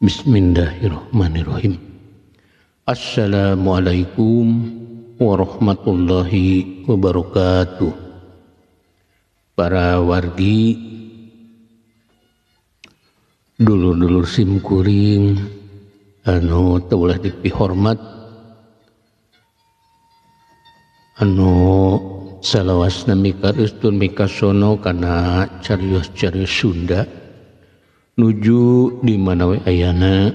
Bismillahirrahmanirrahim. Assalamualaikum warahmatullahi wabarakatuh. Para wargi, dulur-dulur simkuring anu teu ulah dipihormat, anu salawasna mikareustun mikasono kana carios-carios Sunda nuju di mana we ayana.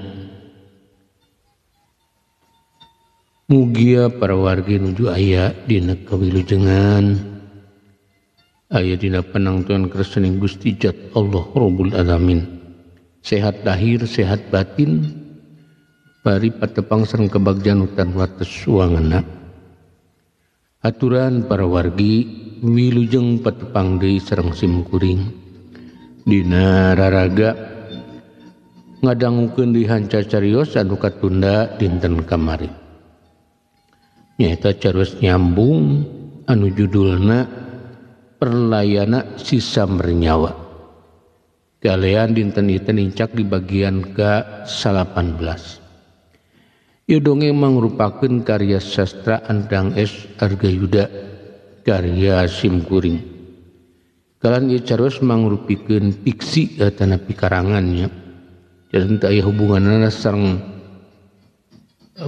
Mugia para wargi nuju aya dina kawilujengan, aya dina panangtuan kersaning Gusti Jat Allah Rabbul Alamin. Sehat lahir, sehat batin, bari patepang sareng kebagjaan hutan wates wangena. Aturan para wargi wilujeng patepang deui sareng simkuring dina raraga ngadangukeun deui hanca carios anu katunda dinten kamari. Nyaeta carios nyambung anu judulna Perlayana Sisa Mernyawa. Kalian dinten ieu nincak di bagian ke-18. Ieu dongeng mangrupakeun karya sastra Andang S. Argayuda, karya simkuring. Kalian ieu carios mangrupikeun fiksi atanapi karangannya. Jadi teu aya hubunganna sareng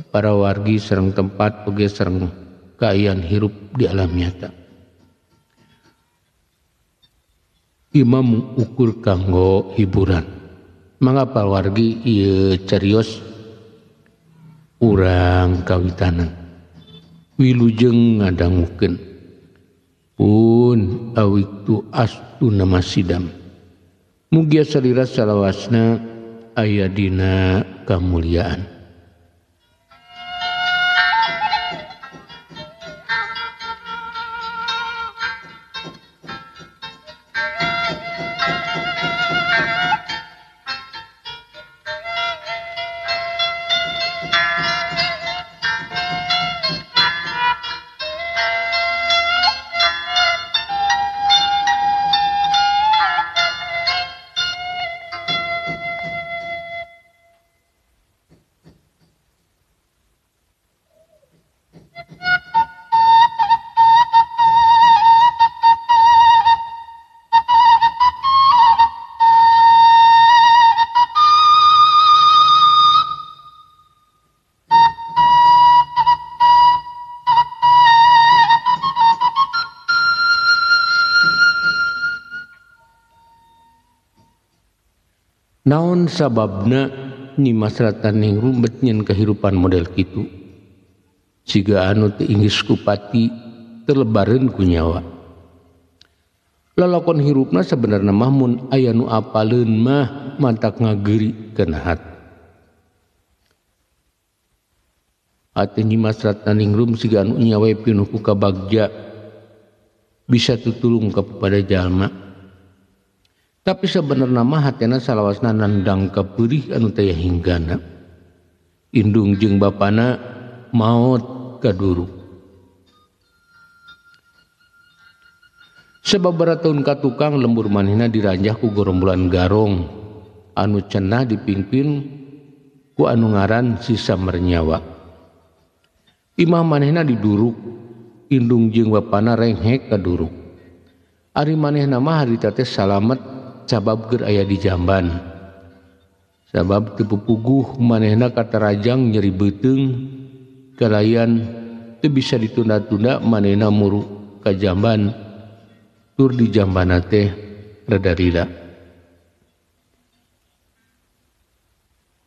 para wargi, sareng tempat oge sareng kaayaan hirup di alam nyata. Imam ukur kanggo hiburan. Mangga para wargi ieu carios urang kawitanan. Wilujeng ngadangukeun. Pun awiktu astu nama sidam. Mugia salira salawasna aya dina kamuliaan. Naon sababna Nyimas Ratnaningrum bet nyen kehidupan model kitu? Siga anu teu inggis kupati telebareun ku nyawa. Lalakon hirupna sebenarna mah mun aya nu apaleun mah mantak ngageuri kana hati. Ate Nyimas Ratnaningrum siga anu nyawa pinuh ku kabagja bisa tutulung kepada jalma. Tapi sebenarnya mah hatena salawasna nandang kapeurih anu taya hinggana. Indung jeung bapana maot kaduruk. Sababaraha taun ka tukang lembur manehna diranjah ku gorombolan garong anu cenah dipimpin ku anu ngaran Sisa Mernyawa. Imah manehna diduruk, indung jeung bapana renghek kaduruk. Ari manehna mah harita teh salamet sabab keur aya di jamban. Sabab teu puguh manehna katarajang nyeri beuteung kalayan teu bisa ditunda-tunda manehna muru ka jamban tur di jambana teh rada lila.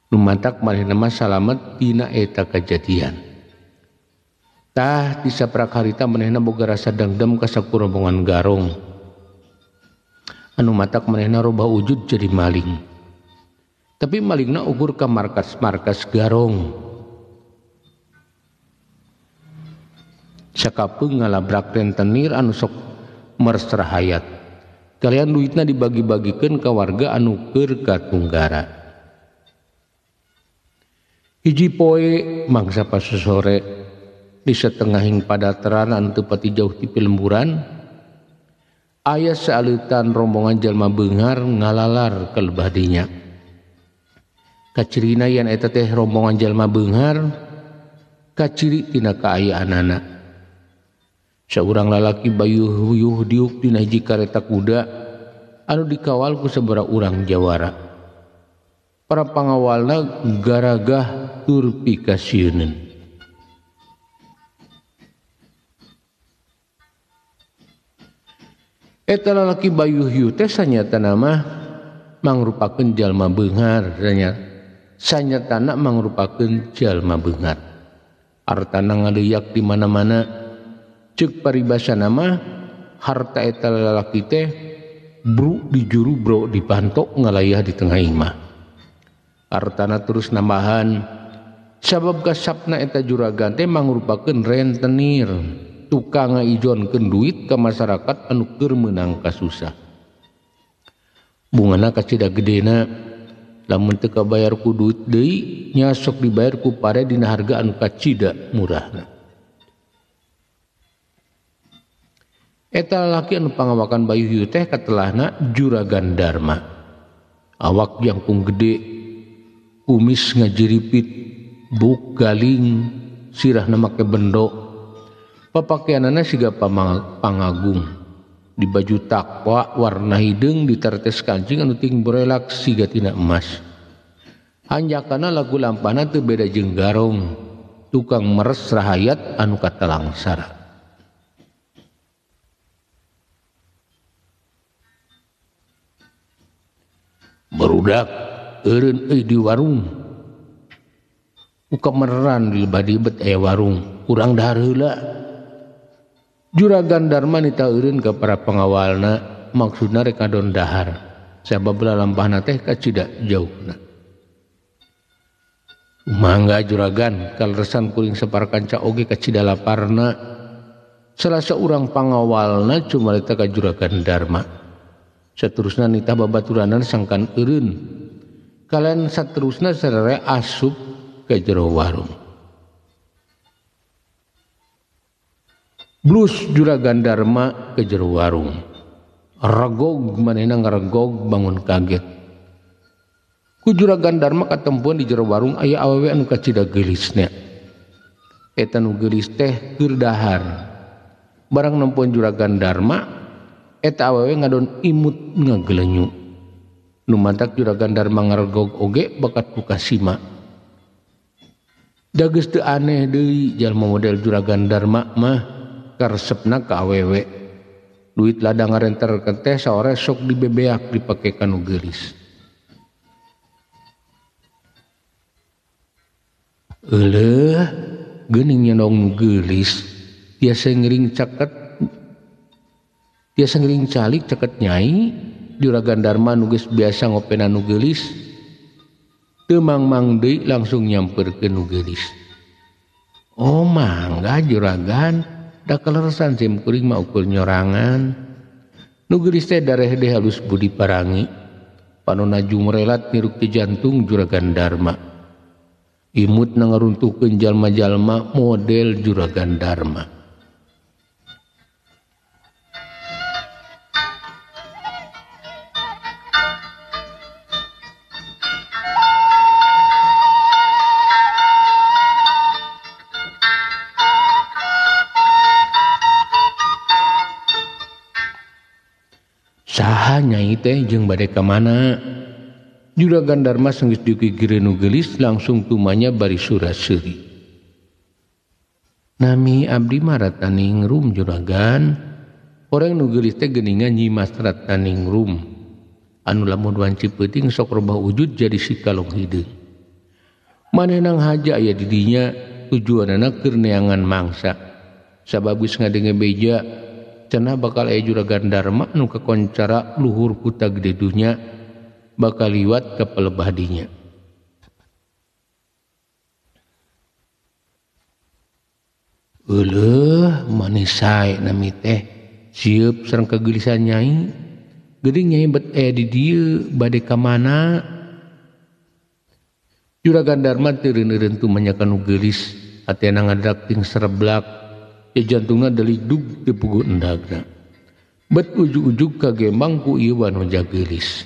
Nu matak manehna mah salamet tina eta kajadian. Tah di saprak harita manehna boga rasa dangdem ka sakurombongan garong. Anu matak manehna robah wujud jadi maling. Tapi malingna ukur ka markas-markas garong. Sakapeung ngalabrak rentenir anu sok mersra hayat. Kalian duitna dibagi-bagikeun ka warga anu keur katunggara. Hiji poe mangsa pasosore di setengahing padateran anu teu pati jauh ti pilemburan, aya saaleutan rombongan jalma beunghar ngalalar ke lebah dinya. Kacirina yen eta teh rombongan jalma beunghar kaciri tina kaayaanana. Saurang lalaki bayuh-huyuh diuk dina hiji kareta kuda anu dikawal ku sabaraha urang jawara. Para pangawalna garagah tur pikasieuneun. Eta lalaki bayuh-huyuh teh sanyatana mah mangrupakeun jalma beunghar sanyatana mangrupakeun jalma beunghar. Hartana ngaleyak di mana-mana. Ceuk paribasana mah harta eta lalaki teh bru di juru bro dipantok ngalayah di tengah imah. Hartana terus nambahan sabab kasapna eta juragan teh mangrupakeun rentenir, tukang ngaijonkeun duit ka masyarakat anu keur meunang kasusah. Bungana kacida gedena lamun teu kabayar ku duit deui nya sok dibayar ku pare dina harga anu kacida murahna. Eta lalaki anu pangawakan bayuh teh katelahna Juragan Dharma. Awak jangkung gede, kumis ngajiripit, buk galing, sirahna make bendo. Papakeanana siga pangagung. Di baju takwa warna hideung ditertes kancing anu ting borelak siga tina emas. Hanjakana lagu lampahna teu beda jeung garong, tukang meres rahayat anu katalangsara. Barudak eureun euy di warung. Ukameran di badibet aya warung, urang dahar heula. Juragan Dharma nita eureun ka para pangawalna, maksudna rek ngadon dahar. Sabab lalampahna teh kacida jauhna. Mangga juragan, kaleresan kuring sapar kanca oge kacida laparna. Salah saurang pangawalna cumarita ka Juragan Dharma. Saterusna nitah babaturanan sangkan eureun. Kalian saterusna sarere asup ke jero warung. Blus Juragan Dharma ke jero warung. Regog manehna ngaregog bangun kaget. Ku Juragan Dharma katempuan di jero warung aya awewe anu kacida geulisna. Eta nu geulis teh keur dahar. Barang nempuan Juragan Dharma eta awewe ngadon imut ngagelenyu. Nu mantak Juragan Dharma ngaregog oge bakat ku kasima. Da geus teu aneh deui jalma model Juragan Dharma mah karesepna ka awewe. Duit ladang ngarenterkeun teh saore sok dibebeak dipake ka nu geulis. Euleuh geuning nyondong nu geulis tiasa ngiring caket tiasa ngiring calik caket nyai. Juragan Dharma nu geus biasa ngopena nu geulis teu mangmang deui langsung nyamperkeun nu geulis. Oh mangga juragan, da kaleresan sim kuring mah ukur nyorangan. Nu geulis teh dareh deh halus budi parangi. Panona jumrelat niruk ti jantung Juragan Dharma. Imut na ngaruntuhkeun jalma-jalma model Juragan Dharma. Saha nyai teh jeung bade ka mana? Juragan Dharma sanggeus digigireun nu geulis langsung tumanya bari sura-seuri. Nami abdi mah Ratnaningrum juragan. Orang nu geulis teh geuningan Nyi Mas Ratnaningrum. Anu lamun wanci peuting sok robah wujud jadi si kalong hideung. Manehna haja aya di dinya tujuanana keur neangan mangsa. Sabab geus ngadenge beja cenah bakal aya Juragan Dharma nu kakoncara luhur kuta gede dunya bakal liwat ke pelebah dinya. Euleuh manis sae nami teh sieup sareng kageulisan nyai. Geuning nyai bet aya di dieu bade ka mana? Juragan Dharma teu reun-eureun tumanya ka nu geulis, hatena ngadak ting sereblak. Jantungna deligdug teu puguh endagna. Bet ujug-ujug kagembang ku ieu wanoja geulis.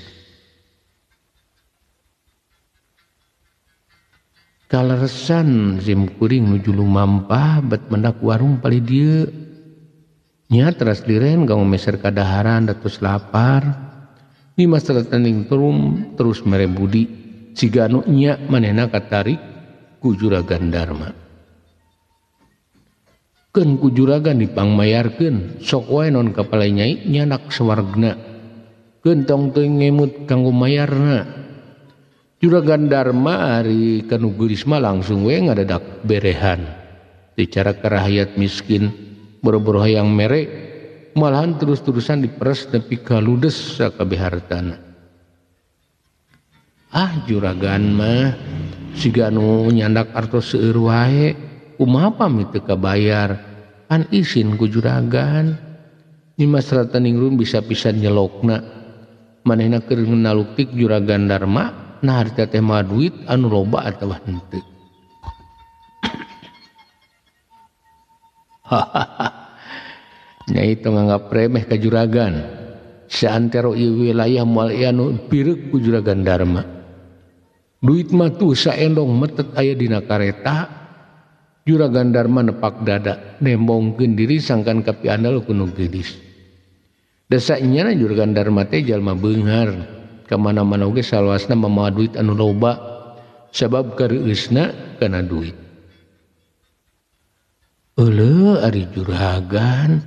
Kaleresan sim kuring nuju lumampah bet mendak warung palih dieu. Nya teras liren kanggo meser kadaharan datos lapar. Nyimas Ratnaningrum terus mere budi siga anu nya manehna katarik ku Juragan Darma. Keun ku juragan dipangmayarkeun sok wae non kapala nyai nyanak sawargna. Keun tong teuing ngemut kanggo mayarna. Juragan Darma ari kanu geulis mah langsung we ngadadak berehan. Dicara ka rahayat miskin boro-boro hayang mere malahan terus-terusan diperes nepi ka ludes sakabeh hartana. Ah juragan mah siga anu nyandak artos seueur wae kumaha pami teu kabayar pan isin ku juragan. Nyimas Ratnaningrum bisa pisan nyelokna manehna keur naluktik Juragan Darma. Nah harita teh mah duit anu loba atawa henteu. Nyai tong nganggap remeh ka juragan. Saantero ieu wilayah moal aya anu pireuk ku Juragan Darma. Duit mah tuh saendong metet aya dina kareta. Juragan Darma nepak dada, nembongkeun diri sangkan kapiandal ku nu geulis. Dasa nyana Juragan Darma teh jalma beunghar. Kemana-mana oge salawasna mamawa duit anu loba sabab kareueusna kana duit. Euleuh ari juragan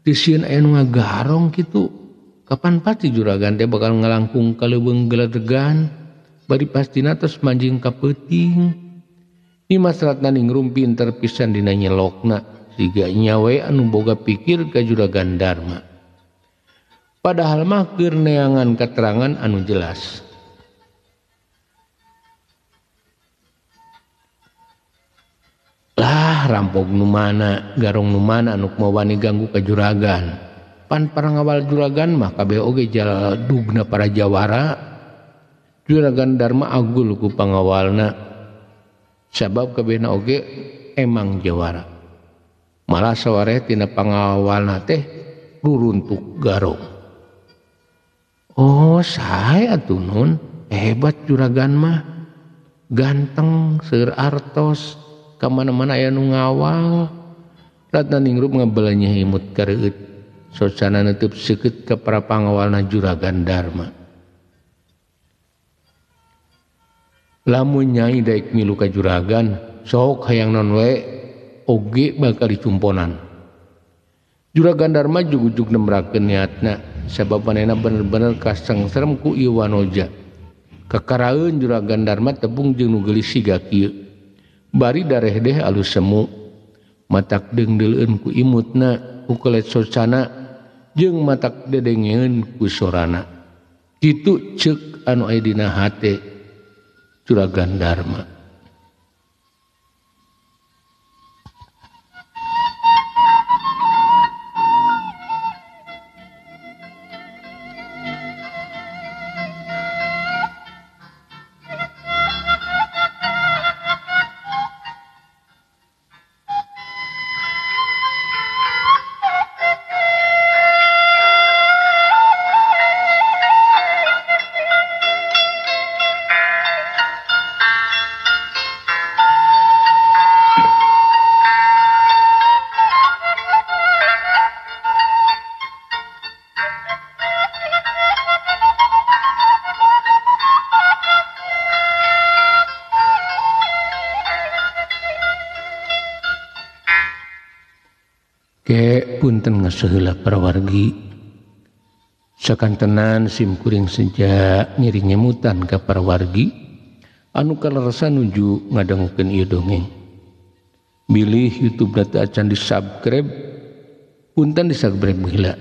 teu sieun aya nu ngagarong kitu. Kapan pasti juragan teh bakal ngalangkung ka leuweung geledegan bari pastina tos manjing ka peuting. Nyimas Ratnaningrum pinter pisan dina nyelokna siga nya we anu boga pikir ka Juragan Darma. Padahal mah keur neangan keterangan anu jelas. Lah rampok nu mana, garong nu mana anu kumaha wani ganggu ka juragan. Pan parangawal juragan mah kabeh oge jaladugna para jawara. Juragan Darma agul ku pangawalna. Sabab kabehna oge emang jawara. Malah sawareh tina pangawalna teh ruruntuk garong. Oh saya atuh nun hebat juragan mah ganteng seueur artos ka mana-mana aya nu ngawal. Ratnaningrum ngabelanya imut kareueut socana neuteub seukeut ka para pangawalna Juragan Darma. Lamun nyai daek milu ka juragan sok hayang non we oge bakal dicumponan. Juragan Darma jugujug nembrakeun niatna sabab manehna bener-bener kasengserem ku ieu wanoja. Kakaraeun Juragan Darma tepung jeung nu geulis siga kieu. Bari darehdeh alus semu, matak deungdeuleun ku imutna, ku kelet socana jeung matak dedengeun ku sorana. Kitu ceuk anu aya dina hate Juragan Darma. Ke punten ngaseheula para wargi. Sakantenan sim kuring seja ngiring nyemutan ka para wargi anu kaleresan nuju ngadangukeun ieu dongeng. Bilih YouTube teu acan di-subscribe, punten di-subscribe heula.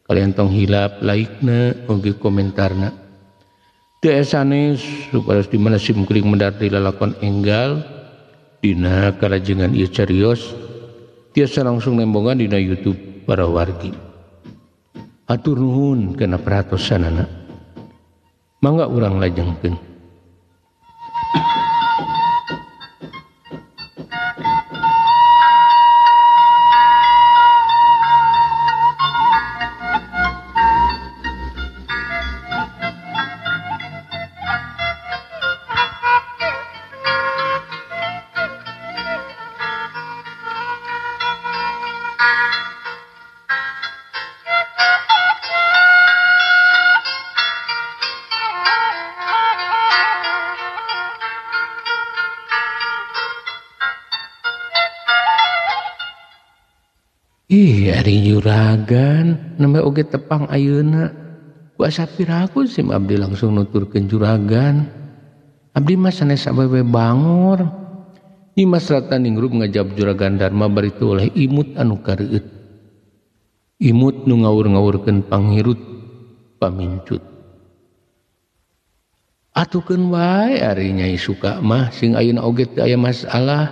Kalian tong hilap like-na oge komentarna. Teu sanes supados di mana sim kuring mendar di lalakon enggal dina kalajengan ieu carios tiasa langsung nembongan dina YouTube para wargi. Hatur nuhun kana perhatosanana. Mangga urang lajengkeun. Ih, ari juragan nembe oge tepang ayeuna. Ku asa piraku sim abdi langsung nuturkeun juragan. Abdi mah sanes awewe bangor. Nyimas Ratnaningrum ngajawab Juragan Dharma bari teu oleh imut anu kareueut. Imut nu ngawur-ngawurkeun panghirut pamincut. Atukeun wae ari Nyai Suka mah sing ayeuna oge teu aya masalah.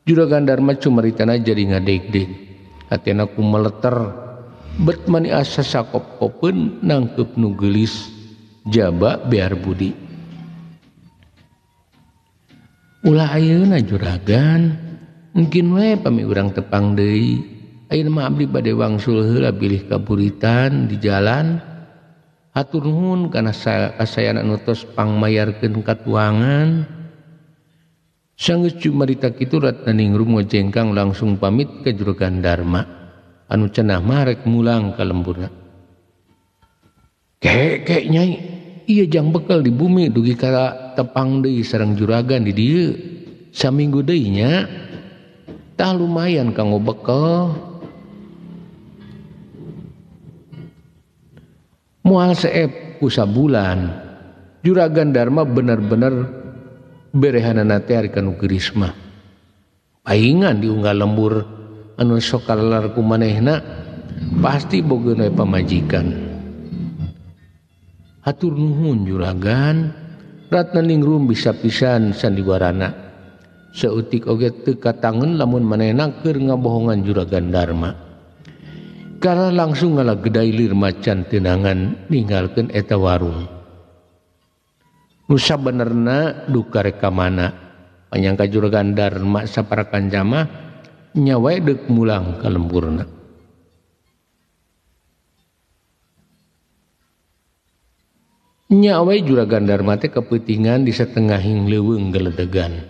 Juragan Dharma cumaritana jadi ngadegdeg. Hatena ku meleter bet mani asa sakop-kopeun nangkep nu geulis jaba bear budi. Ulah ayeuna juragan, mungkin we pami urang tepang deui. Ayeuna mah abdi bade wangsul heula bilih kaburitan di jalan. Hatur nuhun kana kasayana anu tos pangmayarkeun katuangan. Sanggeus cumarita kitu Ratnaningrum ngojengkang langsung pamit ke Juragan Dharma anu cenah mah rek mulang ka lemburna. Kek kek Nyai, ieu jang bekal di bumi dugi ka tepang deui sareng juragan di dieu. Saminggu deui nya. Tah lumayan kanggo bekal. Moal seep ku sabulan. Juragan Dharma bener-bener berehanana teh ari kanu geuris mah. Paingan diunggal lembur anu sok kalalar ku manehna pasti bogeun we pamajikan. Hatur nuhun juragan, Ratnaningrum bisa pisan sandiwarana. Saeutik oge teu katangen lamun manehna keur ngabohongan Juragan Dharma. Kala langsung ngalagedai lir macan tenangan ninggalkeun eta warung. Nu sabenerna duka rek ka mana? Panyangka Juragan Dharma sapara kanca mah nya wae deuk mulang ka lemburna. Nya wae Juragan Dharma teh kepeutingan di satengahing leuweung geledegan.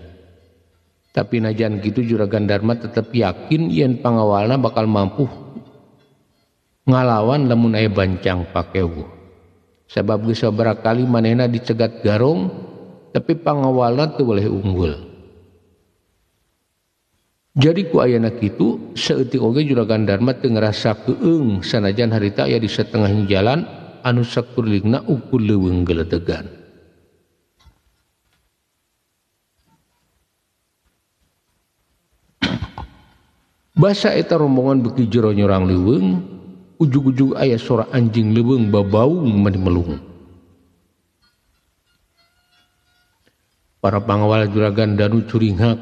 Tapi najan kitu Juragan Dharma tetep yakin yen pangawalna bakal mampu ngalawan lamun aya bancang pakewuh. Sabab geus sabaraha kali manehna dicegat garong tapi pangawalna teu boleh unggul. Jadi ku ayana kitu saeutik oge Juragan Dharma teu ngarasa keung sanajan harita aya di setengah jalan anu sakurlingna ukur leuweung geledegan. Basa eta rombongan beuki jero nyorang leuweung, ujug-ujug aya sora anjing leuweung babaung mani melung. Para pangawal Juragan Danu curinghak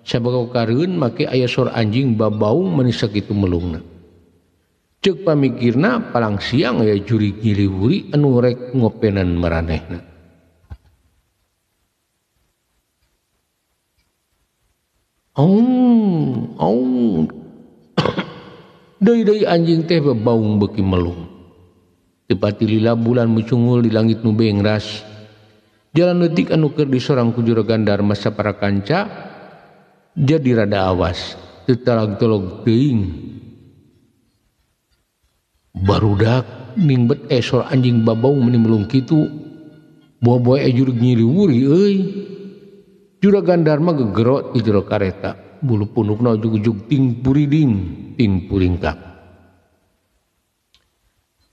sabab kareun make aya sora anjing babaung mani sakitu melungna. Ceuk pamikirna palang siang aya jurig nyiliwuri anu rek ngopenan maranehna. Aung, aung. Deui-deui anjing teh babaung beuki melung. Teu pati lila bulan mucungul di langit nu bengras. Jalan leutik anu keur disorang ku Juragan Dharma sapara kanca jadi rada awas, teu talag-tolog teuing. Barudak ningbet esor anjing babaung meni melung kitu. Boa-boa jurig nyiliwuri euy. Juragan Dharma gegero di jero kareta. Bulu punukna ujug-ujug ting puriding, ting puringkak.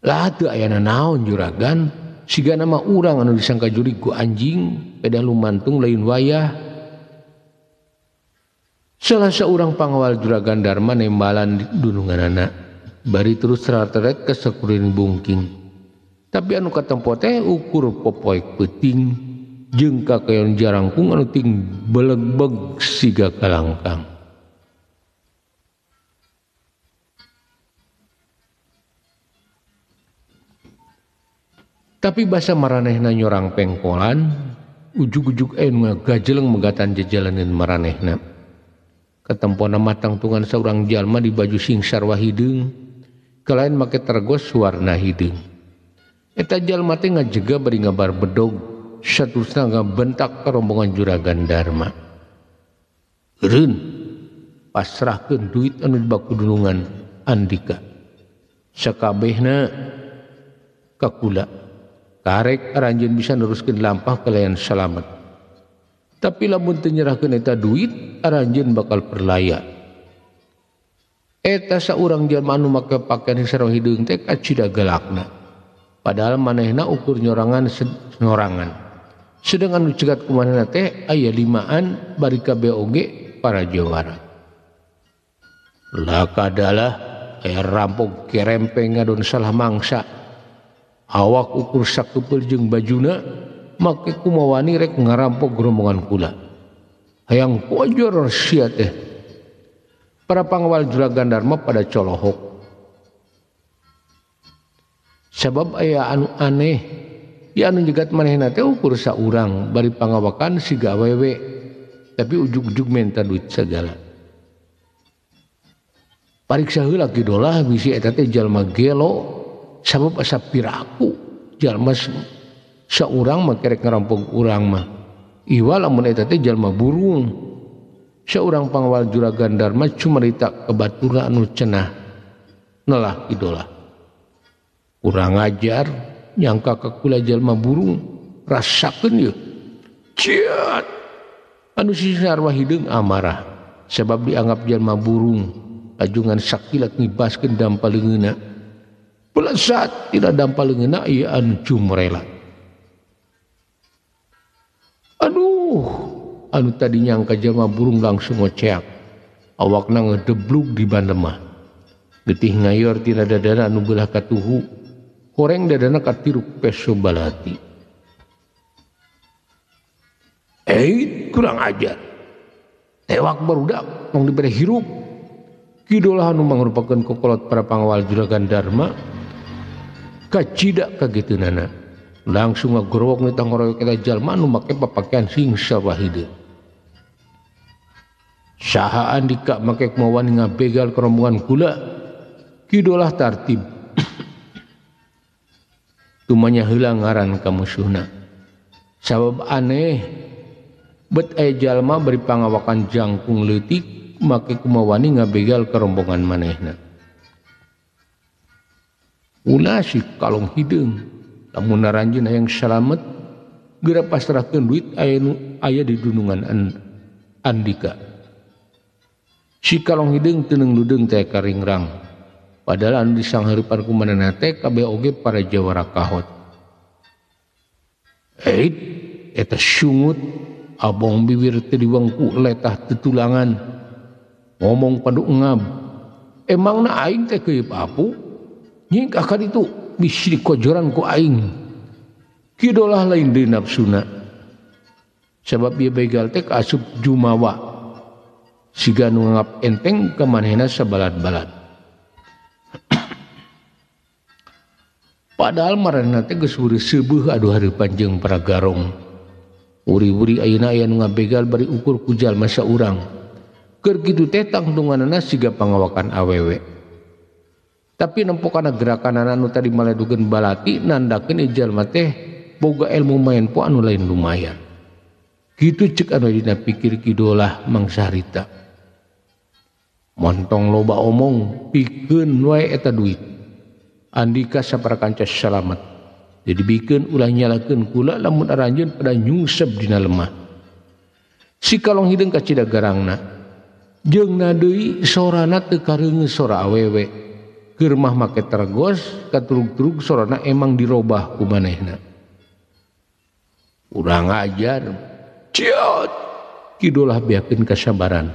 Lah teu aya nanaon juragan, sigana mah urang anu disangka jurig ku anjing, pedah lumantung lain wayah. Salah saurang pangawal Juragan Dharma nembalan dununganana. Bari terus teret ke sakuring bungking. Tapi anu katempo teh ukur popoek peuting jeung kakayon jarangkung anu ting belegbeg siga kalangkang. Tapi basa maranehna nyorang pengkolan, ujug-ujug aya nu ngaгаjeleng megatan jejalaneun maranehna. Katempona matangtungan saurang jalma di baju sing sarwa hideung, kalain make tergos warna hideung. Eta jalma teh ngajega bari ngabar bedog, saterusna ngabentak ka rombongan Juragan Dharma. Eureun, pasrahkeun duit anu dibaku dunungan Andika. Sakabehna ka kula. Karek aranjeun bisa neruskeun lampah kalayan salamet. Tapi lamun teu nyerahkeun eta duit, aranjeun bakal perlaya. Eta saurang jalma anu make pakaian sarua hideung teh kacida galakna. Padahal manehna ukur nyorangan nyorangan. Sedangkan nu cegat ku manehna teh aya limaan bari kabeh oge para jawara. Lakadalah aya rampok kerempeng ngadon salah mangsa. Awak ukur sakepeul jeung bajuna make kumawani rek ngarampok rombongan kula. Hayang kojor sia teh. Para pangawal Juragan Dharma pada colohok. Sabab aya anu aneh, ya anu jegat manehna teh ukur saurang bari pangawakan siga awewe, tapi ujug-ujug menta duit segala. Pariksa heula Ki Dolah bisi eta teh jalma gelo sabab asa piraku jalma saurang mah kerek ngarampok urang mah. Iwa lamun eta teh jalma burung. Seorang pangawal Juragan Dharma cumarita ke baturna anu cenah nelah Ki Dolah. Kurang ajar nyangka ka kula jalma burung rasakeun yeuh. Ciat. Anu si sarwa hideung amarah sebab dianggap jalma burung lajungan sakilat ngibaskeun dampa leungeunna. Pelesat tidak dampa leungeunna ieu anu cumrela. Aduh, anu tadi nyangka jalma burung langsung ngoceak. Awakna ngedeblug di bandemah. Getih ngayor tina dadana anu beulah katuhu. Horeng dadana katiruk peso balati. Kurang ajar. Tewak barudak tong dibere hirup. Ki Dolah anu mangrupakeun kokolot para pangawal Juragan Dharma kacida kageteunana. Langsung ngagorowok nitah ngoroyok eta jalma anu make papakaian sing sarua hideung. Saha andika make kumawani ngabegal ke rombongan kula. Ki Dolah tartib. Tumanya heula ngaran ka musuhna. Sabab aneh bet aya jalma bari pangawakan jangkung leutik make kumawani ngabegal ke rombongan manehna. Ulah si kalong hideung. Lamun naranjeun hayang salamet geura pasrahkeun duit aya nu aya di dunungan andika. Si kalong hideung teu leudeng teh karingrang. Padahal anu disanghareupan ku manehna teh kabeh oge para jawara kahot. Eta sungut abong bibir teu diwengku letah tetulangan. Ngomong padu ngab. Emangna aing teh keuyeup apu? Nyingkah ka ditu bisi dikojoran ku aing. Ki Dolah lain deui nafsuna. Sabab ieu begal teh asup jumawa. Siga nu ngangap enteng ka manehna sabalad-balad. Padahal maranehna teh geus heureus seubeuh aduh hareupan jeung para garong. Uri-uri ayeuna aya nu ngabegal bari ukur ku jalma saurang. Keur kitu teh tangtunganana siga pangawakan awewe. Tapi nempokana gerakanana anu tadi maledugeun balati nandakeun ieu jalma teh boga ilmu main po anu lain lumayan. Kitu ceuk anu dina pikir Ki Dolah mangsa harita. Montong loba omong pikeun wae eta duit. Andika sapara kanca salamet. Jadi bikeun ulah nyalakeun kula lamun aranjeun pada nyungsep dina lemah. Si kalong hideung kacida garangna. Jeung deui sorana teu kareungeun sora awewe. Keur mah make tergos katurug-turug sorana emang dirobah ku manehna. Urang ajar. Ciot. Ki Dolah beakeun kasabaran.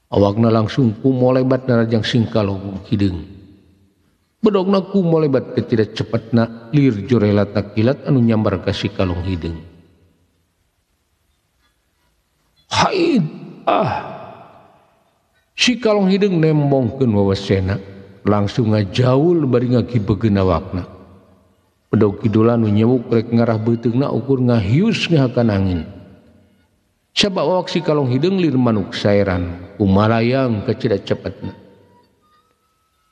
Awakna langsung kumolebat narajang singkalong hideung. Bedogna kumolebat ketidak cepatna lir jorelatna kilat anu nyambar ka si kalong hideung. Haid ah. Si kalong hideung nembongkeun wawasena langsung ngajaul bari ngagibegeun awakna. Bedog Ki Dolah nu nyewuk rek ngarah beuteungna ukur ngahius ngahakan angin. Sabab awak si kalong hideung lir manuk saeran kumalayang kecida cepatna.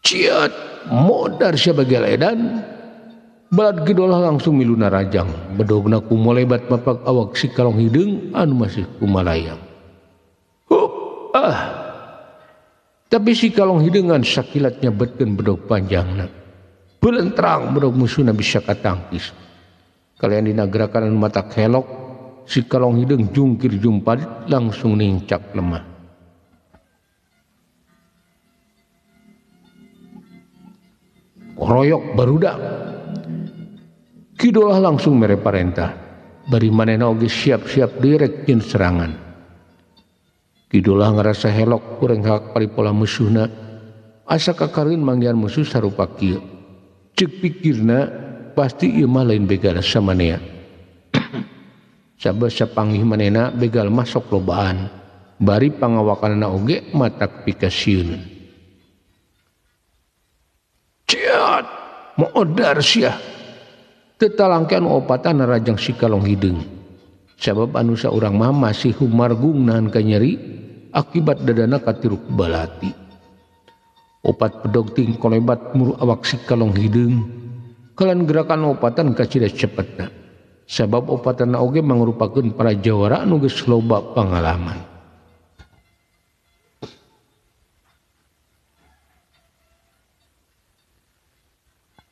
Ciat modar sia bageledan. Balad Ki Dolah langsung milu narajang. Bedogna kumolebat mapak awak si kalong hideung anu masih kumalayang. Hup ah. Tapi si kalong hideungan sakilat nyabetkeun bedog panjangna. Belentrang bedog musuhna bisa katangkis. Kalian dina gerakan anu mata kelok, si kalong hideung jungkir jumpalit langsung nincak lemah. Koroyok barudak. Ki Dolah langsung mere parentah. Bari manehna oge siap-siap direk jieun serangan. Ki Dolah ngarasa helok kurang hak paripola musuhna. Asa kakareun manggihan musuh sarupa kieu. Ceuk pikirna pasti ieu mah lain begal samanea. Sabab sapanggih manehna begal mah sok lobaan. Bari pangawakanna oge matak pikasieun. Ciat, moodar sia. Tetalangkean opatan narajang si kalong hideung. Sabab anu saurang mah masih humargung nahan kanyeri akibat dadana katiruk balati. Opat pedog ting kolebat muru awak si kalong hideung. Kalan gerakan opatan kacida cepetna. Sabab opatan oge mangrupakeun para jawara anu geus loba pangalaman.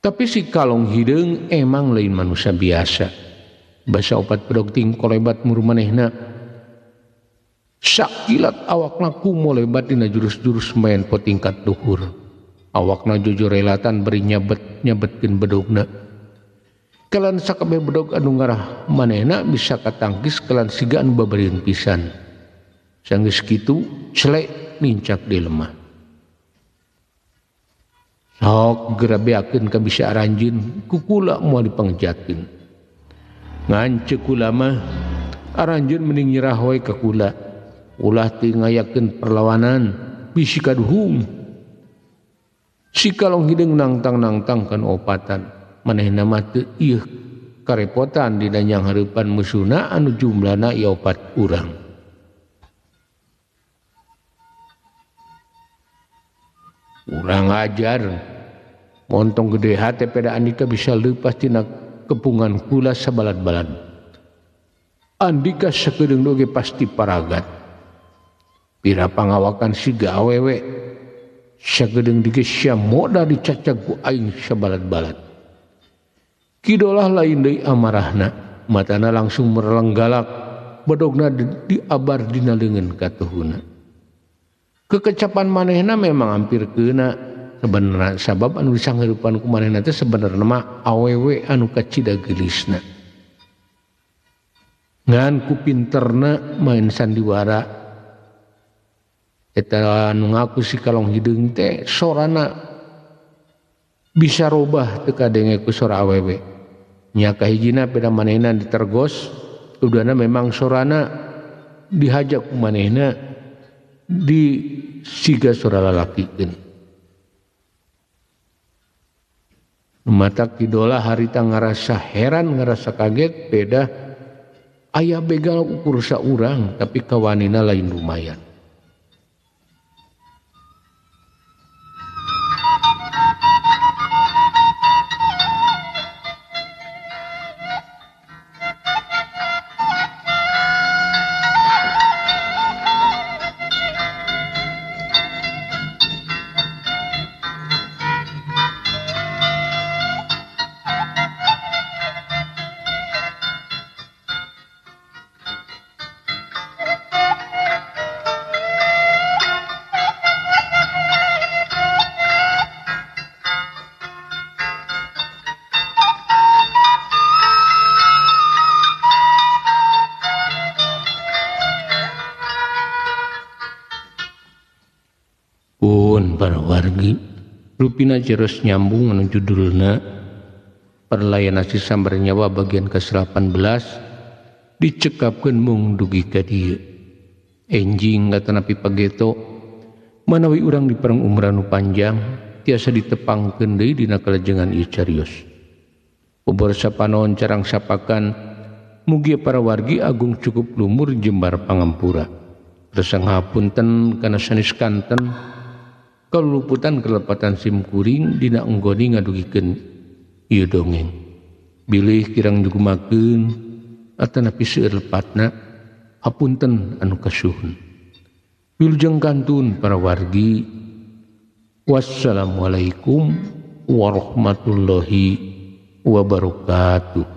Tapi si kalong hideung emang lain manusia biasa. Basa opat pedog ting kolebat muru manehna. Sakilat awakna kumolebat dina jurus-jurus main po tingkat duhur. Awakna jujurelatan beri nyabet-nyabetkeun bedogna. Kalan sakabeh bedog anu ngarah manehna bisa katangkis kalan siga anu babarieun pisan. Sanggeus kitu celek nincak di lemah. Sok geura beakeun ka bisa aranjeun kukula moal dipangjatkeun. Ngan ceuk kula mah aranjeun mending nyerah we ka kula. Ulah teu ngayakeun perlawanan bisi kaduhung. Si kalong hideung nangtang-nangtang kan opatan. Manehna mah teu ieu karepotan dina nyanghareupan musuhna anu jumlahna ieu opat urang. Urang ajar montong gede hate peda andika bisa leupas tina kepungan kula sabalad-balad. Andika sakedeung oge pasti paragat. Pira pangawakan siga awewe sakedeung dige sia moda dicacag ku aing sabalad-balad. Ki Dolah lain deui amarahna, matana langsung merlenggalak, bedogna diabar dina leungeun katuhuna. Kekecapan manehna memang hampir kena sebenarnya sabab anu disanghareupan ku manehna teh sebenarnya mah awewe anu kacida geulisna. Ngan ku pinterna main sandiwara eta anu ngaku si kalong hideung teh sorana bisa robah teu kadenge ku sora awewe. Nya kahijina peda manehna ditergos udana memang sorana dihajak ku manehna di siga sora lalakikeun. Mata Ki Dolah harita ngarasa heran ngarasa kaget beda aya begal ukur saurang tapi kawanina lain lumayan. Para wargi rupina jeros nyambung anu judulna Perlayan Si Sambar Nyawa bagian ke-18 dicekapkeun mung dugi ka dieu. Enjing katanapi pageto manawi urang di perang umrah nu panjang tiasa ditepangkeun deui dina kalajengan ieu carios. Obor sapanon carang sapakan mugia para wargi agung cukup lumur jembar pangampura. Resang hapunten kana sanes kanten kaluputan kelepatan simkuring dina enggoni ngadugikeun ieu dongeng. Bilih kirang jugumakeun atanapi seueur lepatna hapunten anu kasuhun. Wilujeng kantun para wargi. Wassalamualaikum warahmatullahi wabarakatuh.